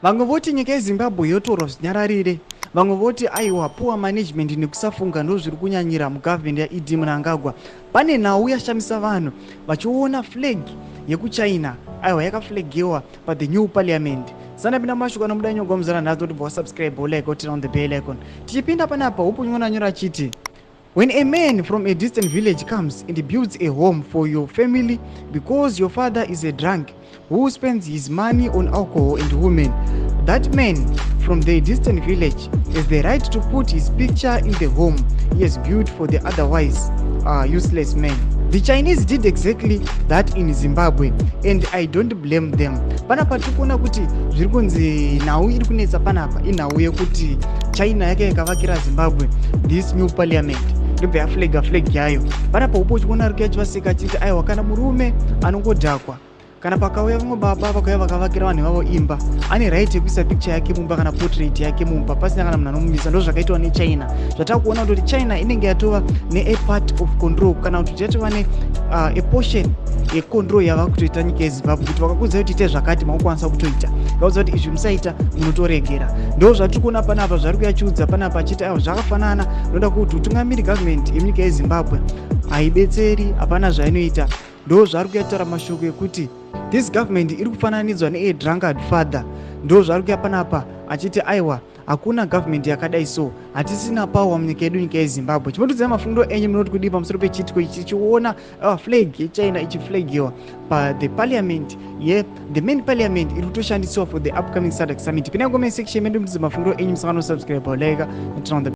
Vamwe voti nyika yeZimbabwe yotorwa zvinyararire, vamwe voti aiwa, poor management nekusafunga ndo zviri kunyanyira mugovernment yaED Mnangagwa. Pane nhau yashamisa vanhu vachiona flag yekuChina, aiwa, yakaflagiwa pathe new parliament. Sanapinda mashoko anomuda nyogwa muzana nhasi, toti wasubscribe, like, turn on the bell icon. Tichipinda panapa, upunyona nyora achiti, "When a man from a distant village comes and builds a home for your family because your father is a drunk who spends his money on alcohol and women, that man from the distant village has the right to put his picture in the home he has built for the otherwise useless man. The Chinese did exactly that in Zimbabwe and I don't blame them." Panapa tiri kuona kuti zviri kunzi nhau iri kunetsa panapa inhau yekuti China yaka yakavakira Zimbabwe this new parliament, ndobva yaflaga flag yayo panapa. Upo uchikuona ari kuyachivaseka achiti aiwa, kana murume anongodhakwa, kana pakauya vamwe baba vakauya vakavakira vanhu vavo imba, ane right yekuisa picture yake mumba kana portrait yake mumba pasina kana munhu anomumisa. Ndo zvakaitwa neChina. Zvatakuona kuti China inenge yatova nea part of control, kana kuti yatova ne a portion yecontrol yava kutoita nyika yeZimbabwe, kuti vakakuudza kuti ite zvakati, makukwanisa kutoita, vaudza kuti izvi musaita, munotoregera. Ndo zvatiri kuona panapa zvari kuyachiudza panapa achiti aiwa, zvakafanana noda kuti utungamiri government yemunyika yeZimbabwe haibetseri, hapana zvainoita. Ndo zvari kuyataura mashoko ekuti this government iri kufananidzwa neadrunkard father. Ndo zvari kuya panapa achiti aiwa, hakuna government yakadai, so hatisina power munyika yedu, nyika yeZimbabwe. Chimotidzai mafungiro enyu, munoti kudii pamusoro pechiitiko ichi, tichiona flag yeChina ichiflagiwa pathe parliament ye the main parliament iri kutoshandisiwa for the upcoming SADC summit? Pinai comment section medu mutidze mafungiro enyu. Musangano, subscribe, like, turn on the